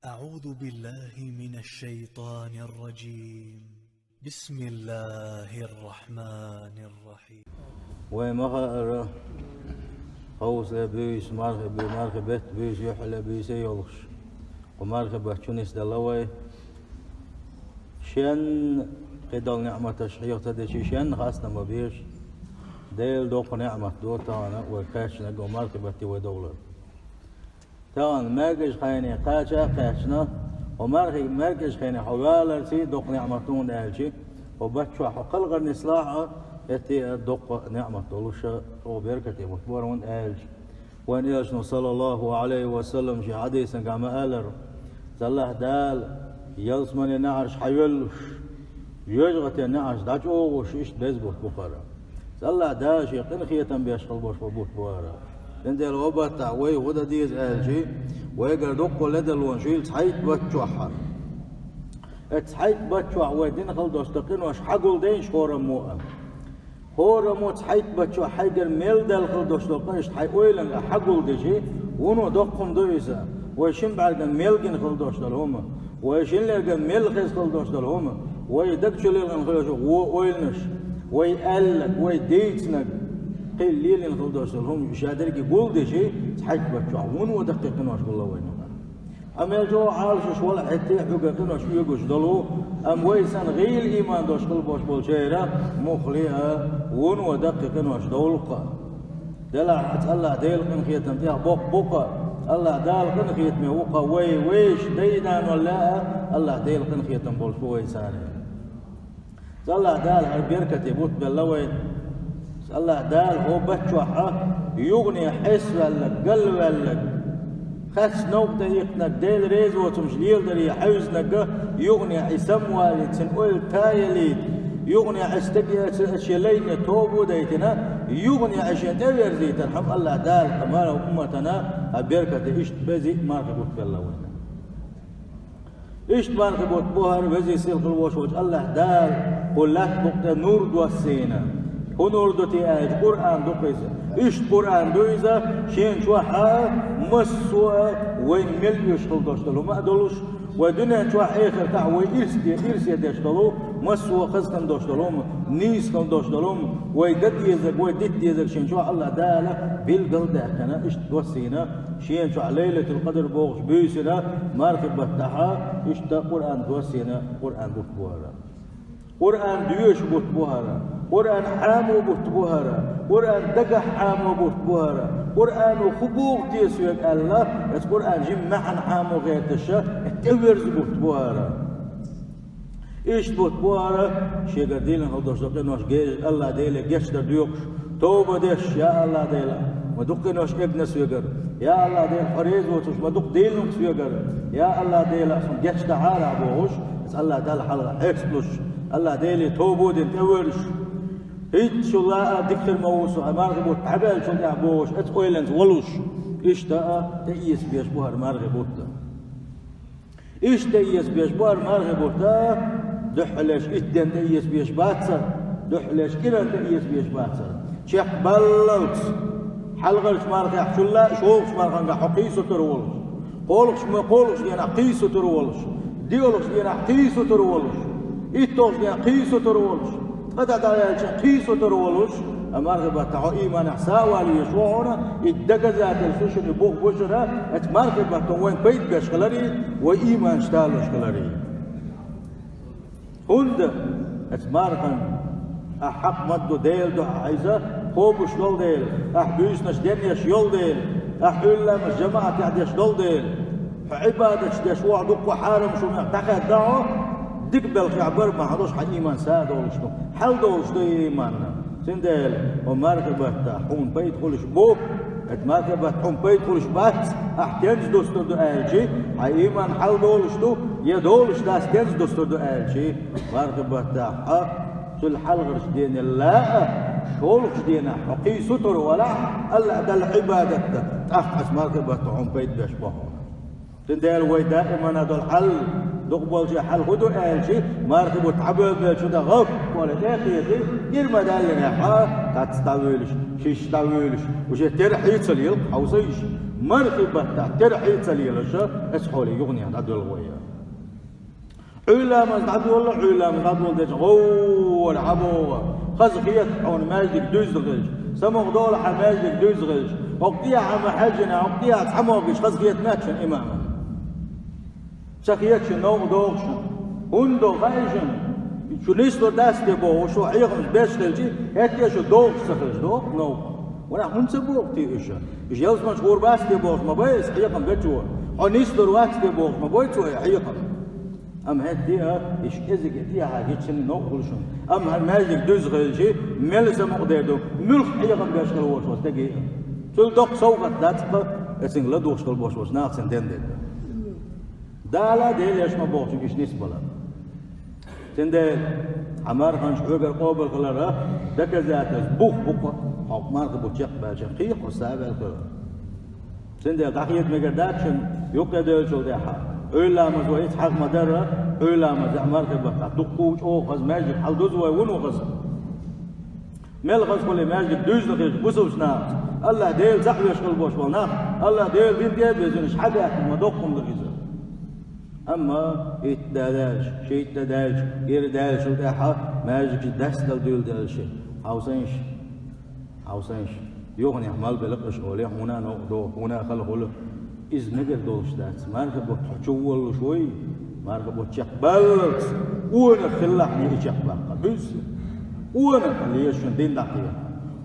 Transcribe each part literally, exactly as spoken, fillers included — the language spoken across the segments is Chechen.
أعوذ بالله من الشيطان الرجيم. بسم الله الرحمن الرحيم. Вай ма хаара, хьовса буьйса, мархи буьй-, мархи бетта буьйса, юххьал буьйса йолуш, кху мархи бетта чу нисделла вай. Шен кхидолу неӀматаш хьеха ца дечи, шен хастам ма беш. Делан доккха неӀмат ду тахана вай кхаьчнарг, мархи бетта вай довлар. Тахана маьркӀажа хене кхача а кхаьчна, хьо мархи-, маьркӀажа хене хьо валарций доккха неӀмат ду, хӀунда аьлча хьо баччохь хьо кхалгӀар нислахь а, хӀетте а доккха неӀмат долуша, хьо беркате бутт бора, хӀунда аьлча вайн элчано, саллаллаху Ӏалайхи ва саллам, шен хьадисангахь ма-аллара: «Цу Аллахь Дала ялсаманин неӀарш хьайоьллуш, жоьжахатин неӀарш дӀачӀогӀуш, иштта беза бутт бу хӀара». Цу Аллахь Дала шен къинхетам беш хила болуш бу бутт бу хӀара. Цундела хӀокху баттахь вай хӀун дан деза аьлча, вайгара дуккха ледарлонаш хуьлу цхьайтта баччохь. Оцу цхьайтта баччохь вай дина хила долуш долу къинош хьагулдайна хӀораммо а. ХӀораммо цхьайтта баччохь хьайгара мел даьлла хила долуш долу къа иштта хьайн ойланга хьагулдичи, вуно доккха хӀума ду иза. Вай шина бӀаьргана мел гина хила долуш долу хӀума, вай шина лергана мел хеза хила долуш долу хӀума, вай даг чу лелхина хила йолуш йолу вон ойланаш, вай аьлларг, вай дийцинарг, кхин лелийна хила долуш долу хӀума, ша дерриге гулдичи, цхьайтта баччохь вуно даккхий къинош гулло вайна. Амма мел чӀогӀа Ӏалашаш вала хӀетте а хьуьгара къинош оьгуш долу, амма вай санна гӀийла ийман долуш хила болуш болчеран муххале а вуно даккхий къинош довлу-кх. Делахь цу Аллахь Делан къинхетам тӀехь боккха бу-кх, Аллахь Дала къинхетаме ву-кх, вай вешан дай-наной лаьа Аллахь Делан къинхетам болуш бу вай санна. Цу Аллахь Дала хӀара беркате бутт белла вайна. Цу Аллахь Дала хӀокху баччохь юхане хьесваьлларг, галваьлларг, харц новкъа тӀе иккхинарг, Делан резавоцург леладаре хьаьвзинарг, юхане и самавалийта, цуьнан ойла таялийта, юхане и стаг, и шен лайне тоба а дайтина, юхане и шен тӀевирзийтархьама Аллахь Дала кху марха умматана хӀара беркате иштта беза мархи бутт белла вайна. Иштта мархи бутт бу хӀара, везий сийлахь волуш волчу Аллахь Дала кху лаьтта букъа тӀе нур доссийна. ХӀун нур ду те аьлча, Къуръан ду-кх иза. Иштта Къуръан ду иза, шена чохь а массо а вайна мел оьшуш хила долуш долу хӀума а долуш, вай дуьнен чохь а, эхартахь а вай ирсе, ирсе деш долу, массо а хазахана долуш долу хӀума, нийсахана долуш долу хӀума, вай дан дезарг, вай дита дезарг шена чохь Аллахь Дала билгал а даьккхина, иштта доссийна, шена чохь Лайлатул-Къадр бохуш буьйсина мархи баттахь, иштта Къуръан доссийна, Къуръан бутт бу хӀара. Къуръан доьшу бутт бу хӀара, Къуръан Ӏамо бутт бу хӀара, Къуръан дагахь Ӏамо бутт бу хӀара, Къуръано хӀун боху те соьга аьлла, оцу Къуръан жимма маьӀна Ӏамо гӀерташ, тӀеверза бутт бу хӀара. Иштта бутт бу хӀара, шегара дилина хила долуш долу къинош геш-, Аллахь Деле гечдар доькъуш, тоба деш: «Я Аллахь Дела, ма дукха къинош эгна соьгара. Я Аллахь Дела, хьо реза воцурш ма дукха дилина соьгара. Я Аллахь Дела, сан гечдахьара», — бохуш, иза Аллахь Далла хьалха хьесталуш, Аллахь Деле тоба дина тӀевоьллуш, хӀинццалла а дика хир ма ву со, хьан мархи бутт дӀабаьллачул тӀаьхьа бохуш, оцу ойланца волуш, иштта а тӀеэца безаш бу хӀара мархи бутт. Иштта тӀеэца безаш бу хӀара мархи бутт, дуьххьалерчу итт ден тӀеэца безаш бац хӀара, дуьххьалерчу кӀиран тӀеэца безаш бац хӀара. Чекхбаллалц, хьалхарчу мархехь чулла а, шолгӀачу мархангахь хьо кхийсур волуш, кхоалгӀачу ма-, кхоалгӀачу денахь кхийсур волуш, доьалгӀачу денахь кхийсур волуш, итталгӀачу денахь кхийсур волуш, ткъа дӀа дӀаваьлча кхийсур волуш, а мархи баттахь хьо ийманехь сов вала везаш ву хьуна, и доказательство шуна, и бух бу шуна, оцу мархи баттахь вайн пайда беш хиларе, вай ийманаш талош хиларе. ХӀунда оцу мархан ахь хьакъ ма-дду Делан дуьхьа хьайза кхобуш долу дела, ахь буьйсанаш денъеш йолу дела, ахь Ӏуьлламаш жамаӀатехь деш долу дела. Хьо Ӏибадаташ деш ву хьо, дуккха хьарам шуна дӀахаьдда хьо, дика белхехь бара ма хьан долуш хьан ийман сов а долуш ду, хьал долуш ду и ийманна. Цундела хӀо мархи баттахь хьуна пайда хуьлуш бу, хӀета мархи баттахь хьуна пайда хуьлуш бац, ахь стенца дустур ду аьлчи, хьан ийман хьал долуш ду, я долуш дац, стенца дустур ду аьлчи, мархи баттахь хьо цул хьалхарчу денал а, шолгӀачу денахь хьо кхийсур валахь, Аллахь Далла Ӏибадат дан, тӀаккха оцу мархи баттахь хьуна пайда беш бу хьуна. Цундела вай даимана долу хьал, дукхахболчийн хьал хӀун ду аьлчи, мархи бутт дӀабевллачу дан гӀовгӀа тӀе а кхетий, кӀира ма-даьллинехь, кхацца дӀавуьйлуш, шиша дӀавуьйлуш, уже терахье ца лелахь хьовсийша. Мархий баттахь тера хье ца лелаш, эцу хьоле юханехьа дӀадоьлху вай. Ӏуьйра ламаз дӀадолла, Ӏуьйра ламаз дӀадолла дечу гӀовгӀа хьабогӀа. Хаза хета хьуна маьждиг дуьзна хилча, самукъа долу хьан маьждиг дуьзна хилча, хӀокху тӀехьа ма хьаьжжина, хӀокху тӀехьа цхьа могуш хаза хета моьтту шуна имаман. Ца хета шуна, новкъа догӀу шуна. ХӀунда хаьа шуна? Шу нислур дац те боху, шу хьехамаш беш хилча, хӀетте шу догӀуш ца хилча, догӀу новкъа. Ванах хӀунда ца боху те уьш? Уьш ялсаманчу гӀур бац те бохуш ма бай иза хьехам бечо? Хьо нислур вац те бохуш ма бой цо и хьехам? Амма хӀетте а, уьш кӀезиг тӀехьа гиччина новкъа хуьлу шуна. Амма хӀара маьждиг дуьзна хилча, мел самукъадер ду, муьлхха хьехам беш хила волуш волу стаге а. Цуьнан доккха совгӀат дац-кха, эцинга ладугӀуш хила болуш волчу нахаца ден дерг. Дала а, Дела а еш ма бохучуьнга уьш нисбала. Цундела хьан марханаш хьоьгара къобал хиларан доказательство бух бу-кха, хьо марха бу чекхбаьлча, кхин хьо са а ваьлла хилар. Цундела дӀахеда мегар дац шуна юккъе девллачул тӀаьхьа. Ӏуьйра ламаз вай иза хьагӀ ма-дарра, Ӏуьйра ламаз а мархий баттахь дуккха а чӀогӀа хаза маьждиг хьалдузу вай, вуно хаза. Мел хаза хуьлий маьждиг дуьзна хилча бусалбачу нахаца, АллахӀ Дела цхьаъ веш хила болуш болу нах, АллахӀ Дела дина тӀе а везина, уьш хьабаьхкина ма доккха хӀума ду иза. Амма итт де даьлча, шийтта де даьлча, ира даьллачул тӀаьхьа маьждигаш дастал дуьйладелча, хьовсийша, хьовсийша, юханехьа мел белла-кх уьш олий, хьуна а новкъа догӀу, хьуна а хала хуьлу. Иза мегар долуш дац. Марха бутт хьо чу воллуш вуй, марха бутт чекхбаллалц, къонах хилахь и чекхбаккха. Буьззина. Къонах леза шуна дин дӀакхехьа.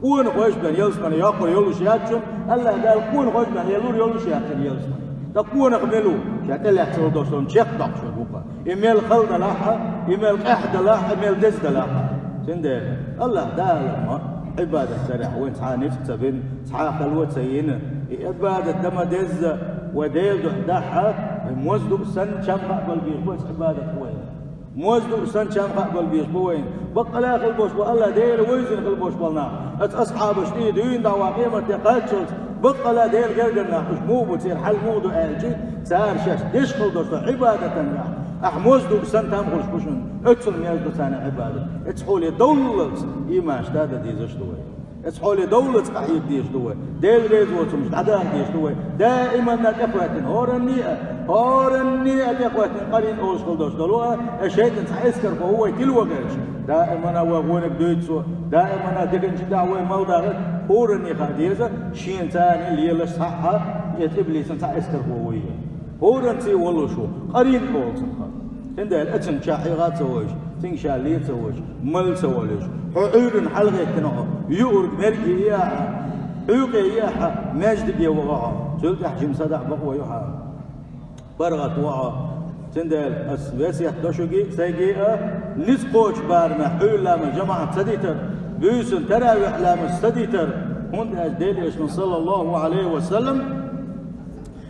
Къонахойш бен ялсамане йоккхур йолуш яц шуна, АллахӀ Дала къонахойш бен лелур йолуш яц шуна ялсамане. Ткъа къонах мила ву? Ша тӀелаьцна долуш долу чекхдоккхуш верг ву-кха. И мел хала далахь а, и мел къаьхьа далахь а, и мел деза далахь а. Цундела АллахӀ Дала ма Ӏибадат дарехь вайн цхьа а ницкъ ца бина, цхьа а хало ца йина, и Ӏибадат дан ма дезза, вай Делан дуьхьа дахь а, вай моза дуу санна чам хаа бала безаш бу аса Ӏибадат вайна. Моза дуу санна чам хаа бала безаш бу вайна. Баккъала а хила болуш бу АллахӀ Дела вевзина хила болуш болу нах. Аса асхьабаш тӀе дуьйна дӀа ван къематде кхаччалц, баккъала а Делан гергара нах уьш муха бу, церан хьал муха ду аьлча, цара шаьш деш хила долуш долу Ӏибадатан нах. Ахь моза дуу санна там хуьлуш бу шуна, оццул меза ду царна Ӏибадат. Эцу хьоле довллалц, ийманаш тӀе а дан дезаш ду вай. Эцу хьоле довллалц къахьега дезаш ду вай. Делан реза воцурш дӀадаха дезаш ду вай. Даиманна тӀехӀоьттина, хӀоранне а, хӀоранне а тӀехӀоьттина къарийн олуш хила долуш долу а, э, шайтӀан цхьа эскархо ву вай тило гӀерташ. Даиманна вай гӀониг дуьйцу, даиманна деган чу дахь вай мал даха, хӀоранне хаа деза, шена царна лелаш цхьаъ а, эцу иблисан цхьа эскархо вуй. ХӀоранций воллуш ву, къарийн олу цунах. Цундела а цуьнга ша хьегӀа а ца войш, цуьнга ша ле а ца войш, мала а ца волуьйтуш, хьо Ӏуьйранна хьалагӀеттина хьо, юург мерге а яхьа, Ӏуьйкъе а яхьа, маьждиге ваха хьо. Цул тӀаьхьа жима садаӀа бакъо ю хьан. ПаргӀат ваха хьо. Цундела ас весет до шуьга а, сайга а, ницкъ кхочу барамехь Ӏуьйра ламаз жамаӀат ца дитар, буьйсанна таравихь ламаз ца дитар, хӀунда аьлча Делан Элчано, саллаллаху Ӏалайхи ва саллам,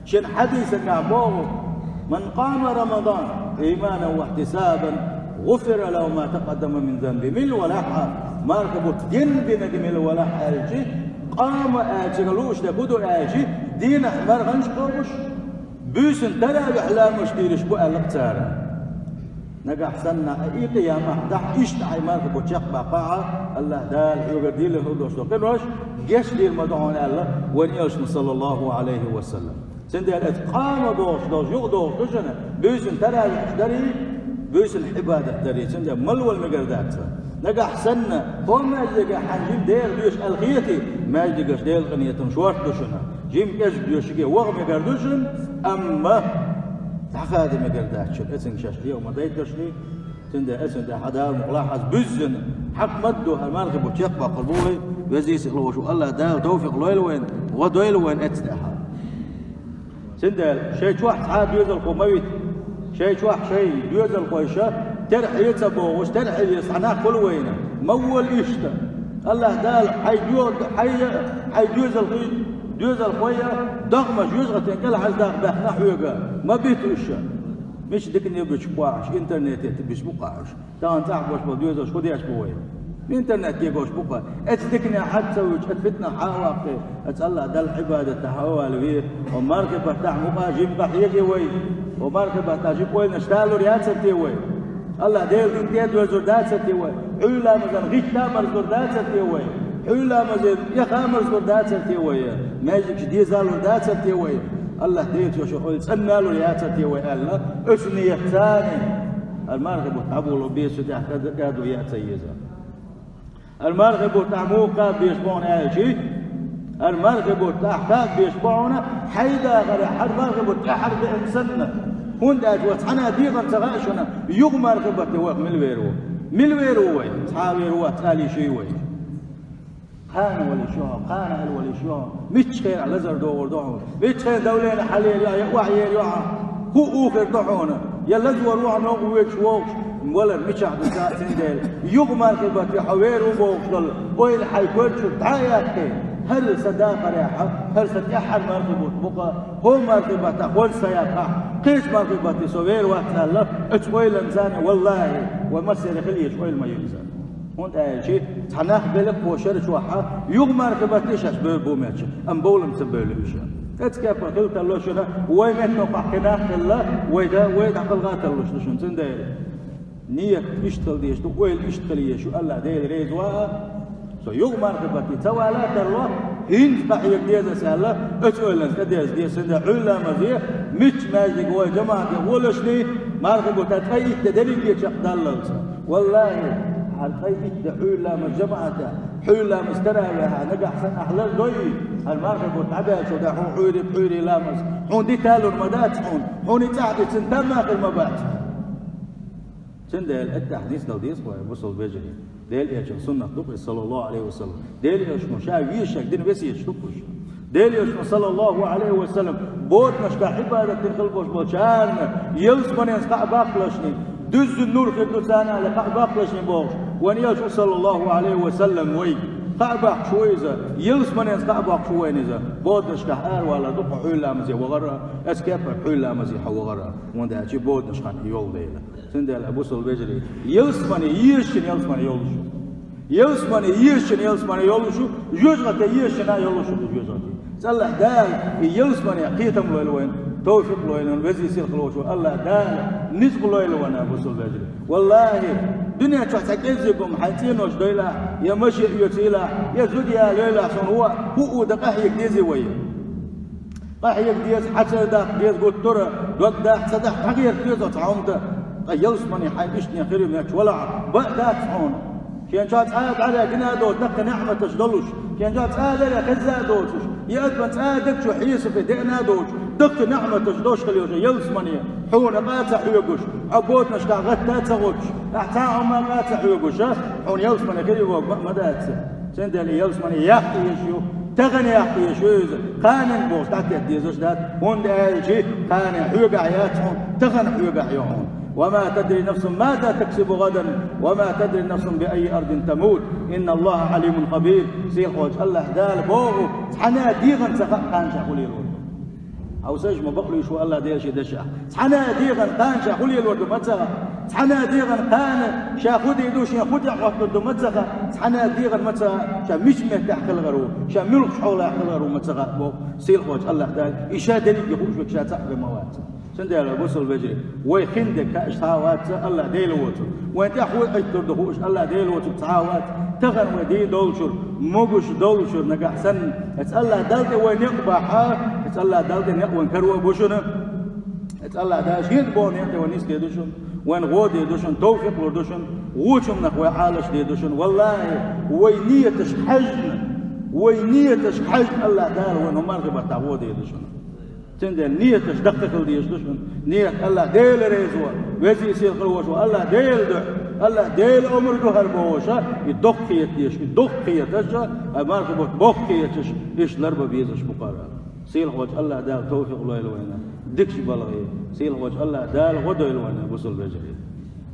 шен хьадисагахь боху: «Ман къама Рамадан ийманан ва ихьтисабан, гӀуфира лаху ма такъаддама мин занби». Мила валахь а, марха бутт дин бинарг мила валахь аьлча, къама аьлча лууш дерг хӀун ду аьлча, дийнахь марханаш кхобуш, буьйсанна таравихь ламазаш дийраш бу аьлла-кх цара. Нагахь санна а и къиямахь дахь иштта хьайн марха бутт чекхбаккхахь а, АллахӀ Дала хьоьгара дийла хила долуш долу къинош гечдийр ма ду хьуна аьлла вайн Элчано, саллаллаху Ӏалайхи ва саллам. Цундела эцу къама бохуш долуш, юкъа дохуш ду шуна, буьйсанна таравихьаш дарий, буьйсанна Ӏибадат дарий, цундела мала вала мегар дац. Нагахь санна, хӀокху маьждигехь хьайн жима Дела доьшу аьлла хетий, маьждигаш Делан къинхетам шорта ду шуна. Жима кӀезиг доьшуьге ваха мегар ду шуна, амма дӀахада мегар дац шуна, эцинга шаьш дегӀ ма дайталаш дий. Цундела эцуьнан тӀе хьан Дала мукъ лахь аса буьззина, хьакъ ма-дду хӀара марха бутт чекхбаккхар бу вай, везий сийлахь волуш волу АллахӀ Дала тавфикъ лойла вайна, гӀо дойла вайна эцу тӀехь. Цундела шайн чохь цхьа а доьзалхо ма вита. Шайн чохь шайн доьзалхойша тера хье ца бохуш, тера хье веза цхьа нах хуьлу вайна. Ма вола иштта. АллахӀ Дала хьайн доьзал-, хьайн, хьайн доьзалхой, доьзалхой а, догӀмаш юьзгӀатен кӀелхьарчу дакъа баьхна хьоьга. Ма бита уьш. Мича дикане буьтуш бу ахьаш, интернете тӀе буьтуш бу-кх ахьаш. Тахана цӀахь болуш болу доьзалш хӀун деш бу вай? Интернет кегош бу-кха. Эцу дикане хьа ца вуьйцуш, эцу фитнах хьа а ваккхий, эцу АллахӀ Далла Ӏибадат хьа а валаве, хӀо мархи баттахь мукъа жимма къахьеге вай. ХӀо мархи баттахь жимма ойланаш талур яцар те вай? АллахӀ Делан дин тӀе а доьзур дацар те вай? Ӏуьйра ламазан гӀиттан а марздур дацар те вай? Хьуьлламазе я хамарзлур дацар те вай, маьждигаш дезалур дацар те вай, АллахӀ Дела цо шо ойла цӀанвалур яцар те вай аьлла, оцу нийятца хӀара мархий бутт дӀаболабе, цу тӀехь кад-, кадо яа ца еза. ХӀара мархий бутт ахь муха кхаба безаш ба хьуна аьлча, хӀара мархий бутт ахь кхаба безаш ба хьуна, хьай дахаре хӀара мархий бутт тӀехьара деана санна. ХӀунда аьлча вай цхьана а дегӀан ца хаьа шуна, юха мархий бутте вайх мила вер ву? Мила вер ву вай? Цхьа а вер вац, ала йиш йий вай? Кхана вала йиш ю хьуна, кхана аьлла вала йиш ю хьуна. Мичча хенахь лазар догӀур ду хьуна? Мичча хенахь давление хьалъер ю, я охьаер ю хьуна? Ху ухур ду хьуна? Я лазор ву хьуна, новкъа воьдуш вогӀуш, валар мичахь ду цхьаъ, цундела юха мархий бутте хьо вер ву бохуш долу ойла хьайн коьрта чу дӀа а яккхий, хӀара сан дахарехь, хӀара сан тӀаьххьара мархий бутт бу-кх, хӀокху мархий баттахь хӀорш сан яккхахь, кхечу мархий бутте со вер вац аьлла, оцу ойланца, валлахӀи, вай массеран хила езаш ойла ма ю иза. ХӀунда аьлча цхьа нах белла кхо шара чохь, юха мархий бутте шаьш бевр бу моьттуш, амма бовла ца бевлла уьш. Оцу кепара хила тарло шуна, вай меттанокхахь кхин нах хилла, вай да, вай дӀакхалха тарлуш ду шуна, цундела нийят иштта хила дезаш ду, ойла иштта хила езаш ю, АллахӀ Дела реза ван а. Со юха мархий бутте ца вала а тарло, хӀинца къахьега деза аса аьлла, оцу ойланца тӀедерза деза, цундела хьуьлламазе, мичча маьждиге вай жамаӀате волушний, мархий бутт ткъе итт де дерриге чекхдаллалц. ВаллахӀи, хӀара ткъе итт де хьуьлламаз жамаӀатехь, хьуьлламаз таравихьехь нагахь санна ахь лардойий, хӀара мархий бутт дӀабаьллачул тӀаьхьа хьуна хьуьйре, хьуьйре ламаз, хьуна диталур ма дац хьуна, хьуна и цӀахь дитина там а хир ма бац. Цундела аттахь дицдала деза вай, бусалба вежарий. Делан Элчан суннат ду-кх иза, саллаллаху Ӏалайхи ва саллам. Делан Элчано ша везачу дина весеташ ду-кх уьш. Делан Элчано, саллаллаху Ӏалайхи ва саллам, боданашкахь Ӏибадат дина хила болуш болчарна ялсаманенца кхаъ баккхалашний, дуьззина нур хир ду царна аьлла кхаъ баккхалашний бохуш, вайн Элча ву, саллаллаху Ӏалайхи ва саллам, вайга кхаъ баккхаш ву иза, ялсаманенца кхаъ боккхуш ву вайна иза. Боданашкахь аравалар ду-кх хьо хьуьлламазе вахар а, оцу кепара хьуьлламазе хьо вахар а, хӀунда аьлча боданаш хан йолу дела. Цундела, бусалба вежарий, ялсамане езачун ялсамане йолуш ю. Ялсамане езачун ялсамане йолуш ю, жоьжахате езачунна йолуш ю жоьжахате. АллахӀ Дала и ялсамане кхетам лойла вайна, тавфикъ лойла вайна, веза-сийлахь волчу АллахӀ Дала ницкъ лойла вайна, бусалба вежарий. ВаллахӀи, дуьнен чохь цхьа кӀеззиг хӀума хьайн цӀенош дойлахь, я машен оьцийла, я зуда ялойлахь, суна вон хӀуъу дан къахьега дезий вай? Къахьега деза, хьацар даккха деза гуттара, дог дахь, ца дахь, дӀагӀерта деза оцу хьаьнга. Ткъа ялсамане хьайн иштта хир ю моьттуш валахь, бан а дац хьуна. Шен чохь цкъа а дӀадаьлла гина а доцуш, даккхий неӀматаш долуш, шен чохь цкъа а ларъян хезна а доцуш, и адам цкъа а даг чу хьесапе деана а доцуш, даккхий неӀматаш долуш хила йолуш ялсамане, хьуна къа а ца хьоьгуш, хьо боданашкахь гӀатта а ца гӀуттуш, ахь цхьа а хӀумма къа а ца хьоьгуш, хьуна ялсамане хир ю боху бан а ма дац. Цундела ялсамане яккха езаш ю, тахана яккха езаш ю иза, кханенга бохуш дӀатетта дезаш дац, хӀунда аьлча кхана хьоьгахь яц хьуна, тахана хьоьгахь ю хьуна. وما تدري نفس ماذا تكسب غدا، وما تدري نفس بأي أرض تموت، إن الله عليم خبير. Сийлахьчу АллахӀ Дала боху, цхьана а дегӀан ца хаьа кхана ша хӀун лелор ду. Хьовсийша, ма бакълуьйш ву АллахӀ Дела шен дешах. Цхьана а дегӀан кхана ша хӀун лелор ду ма ца хаьа. Цхьана а дегӀан кхана ша хӀун дийр ду, шен хӀун тӀехь хӀоттур ду ма ца хаьа. Цхьана а дегӀан ма ца хаьа, ша мича меттехь хилла гӀар ву, ша муьлхачу хьолехь хилла гӀар ву ма ца хаьа боху сийлахьчу АллахӀ Дала. И ша дерриге хууш верг ша цхьаъ бен ма вац. Цундела, бусалба вежарий, вай хин дерг хаьаш цхьа а вац, АллахӀ Дела воцург. Вайн тӀехь хӀун Ӏиттар ду хууш, АллахӀ Дела воцург цхьа а вац. Тахана вай дийр долчуьра, могуш долчуьра нагахь санна, оцу АллахӀ Далла тӀе вай некъ бахь, оцу АллахӀ Далла тӀе некъ вайн каро а бу шуна. Оцу АллахӀ Дала шен тӀе боху некъ тӀе вай нисде ду шуна, вайна гӀо де ду шуна, тавфикъ лур ду шуна, вочу хӀуманах вай Ӏалаш де ду шуна. ВаллахӀи, вай нияташка хьаьжна, вай нияташка хьаьжна АллахӀ Дала вайна хӀумма а хи баттахь гӀо де ду шуна. Цундела нияташ даккха хила дезаш ду шуна. Ният АллахӀ Дела реза ван, веза-сийлахь волуш ван АллахӀ Дела дуьхьа, АллахӀ Дела омра ду хӀара бохуша, и доккха кхета дезаш, и доккха кхеташ, а марха бутт боккха кхеташ, иштта ларбан безаш бу кхара. Сийлахьчу АллахӀ Дала тавфикъ лойла вайна дикачу балгӀе. Сийлахьчу АллахӀ Дала гӀо дойла вайна, бусалба вежарий.